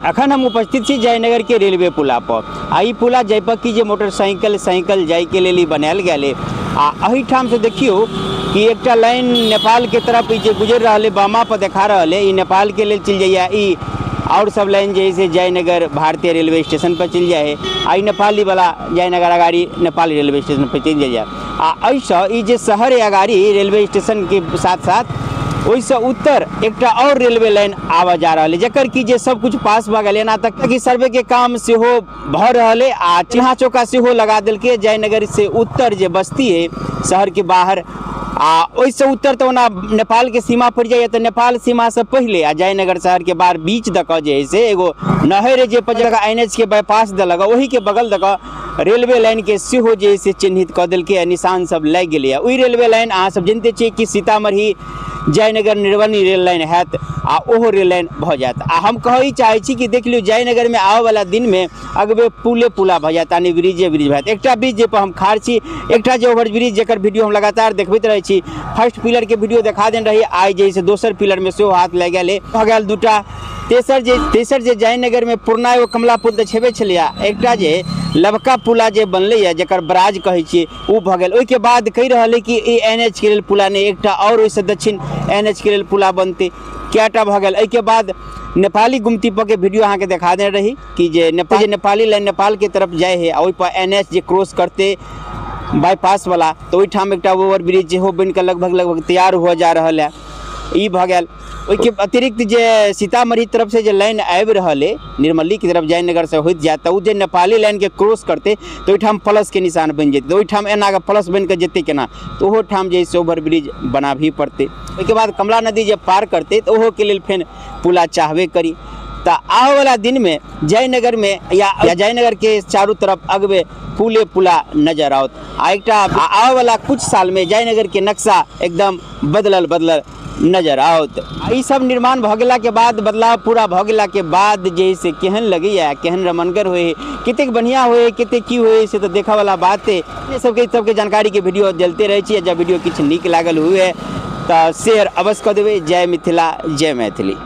अखन हम उपस्थित छी जयनगर के रेलवे पुला पर। आ ई पुला जाहि पर कि जे मोटरसाइकिल साइकिल जाइके लेल ई बनायल गेल है। आ एहिठाम से देखियौ कि एकटा लाइन नेपाल के तरफ ई जे गुजरि रहल है, बामा पर देखा रहल है, ई नेपाल के लेल चलि जाइए। ई और सब लाइन जे है से जयनगर भारतीय रेलवे स्टेशन पर चलि जाइ है। आ ई नेपाली वाला जयनगर अगाड़ी नेपाली रेलवे स्टेशन पर चलि जाइए। आ एहिसँ ई जे शहर है अगाड़ी रेलवे स्टेशन के साथ साथ ओहिसँ उत्तर एकटा और रेलवे लाइन आबऽ जा रहल है, जकर कि जे सब कुछ पास भऽ गेल। एना तक कि सर्वे के काम सेहो भऽ रहल है आ चिन्हा चौका सेहो लगा देलकै जयनगर से उत्तर जे बस्ती है शहर के बाहर। आ ओहिसँ उत्तर तऽ ओना नेपाल के सीमा पड़ि जाइए, तऽ नेपाल सीमासँ पहिले आ जयनगर शहर के बाहर बीच दऽ कऽ जे है से एगो नहर है, जे पर जगह एन एच के बाईपास देलक, ओही के बगल दऽ कऽ रेलवे लाइन के सेहो जे है से चिन्हित कऽ देलकै आ निशान सब लागि गेलैए। ओहि रेलवे लाइन अहाँ सब जनिते छियै कि सीतामढ़ी जयनगर निर्वनी रेल लाइन हैत आ ओहो रेल लाइन भऽ जायत। आ हम कहै चाहै छी कि देख लियौ जयनगरमे आबऽवला दिनमे अगबे पुले पुला भऽ जायत, यानी ब्रिजे ब्रिज भऽ जायत। एकटा ब्रिज जाहिपर हम खाड़ छी, एकटा जे ओवर ब्रिज जकर वीडियो हम लगातार देखबैत रहै छी, फर्स्ट पिलरके वीडियो देखा देने रही, आइ जे से दोसर पिलरमे सेहो हाथ लागि गेल भऽ गेल दूटा। तेसर जे जयनगरमे पुरना एगो कमला पुल तऽ छेबे छलैए, एकटा जे लबका पुला जे बनलैए जकर बराज कहै छियै ओ भऽ गेल। ओहिके बाद कहि रहल है कि ई एन एच के लेल पुला नहि, एकटा आओर ओहिसँ दक्षिण एन एच के लेल पुला बनतै, कएटा भऽ गेल। एहिके बाद नेपाली गुमती पर के वीडियो अहाँके देखा देने रही कि जे नेपाली लाइन नेपाल के तरफ जाइ है आ ओहिपर एन एच जे क्रॉस करतै बाईपास वाला, तऽ ओहिठाम एकटा ओवर ब्रिज सेहो बनिकऽ लगभग तैयार हुअ जा रहल है। ई भऽ गेल। ओहिके अतिरिक्त जे सीतामढ़ी तरफ से जे लाइन आबि रहल है निर्मली के तरफ जयनगर से होइत जायत, तऽ ओ जे नेपाली लाइन के क्रॉस करतै तऽ ओहिठाम प्लस के निशान बनि जेतै, तऽ ओहिठाम एना कऽ प्लस बनि कऽ जेतै केना, तऽ ओहो ठाम जे है से ओवर ब्रिज बनाबही पड़तै। ओहिके बाद कमला नदी जे पार करतै तऽ ओहोके लेल फेर पुला चाहबे करी। तऽ आबऽवला दिनमे जयनगरमे या जयनगर के चारू तरफ अगबे पुले पुला नजर आओत। आ एकटा आबऽवला कुछ सालमे जयनगर के नक्शा एकदम बदलल बदलल नजर आओत। ई सब निर्माण भऽ गेलाके बाद, बदलाव पूरा भऽ गेलाके बाद जे से केहन लगैए, केहन रमणगर होइ, कतेक बढ़िआँ होइ, कतेक की होइ, से तऽ देखऽवला बात अइ। सबके जानकारीके वीडियो देलते रहै छी। जब वीडियो किछु नीक लागल हुए तऽ शेयर अवश्य कऽ देबै। जय मिथिला, जय मैथिली।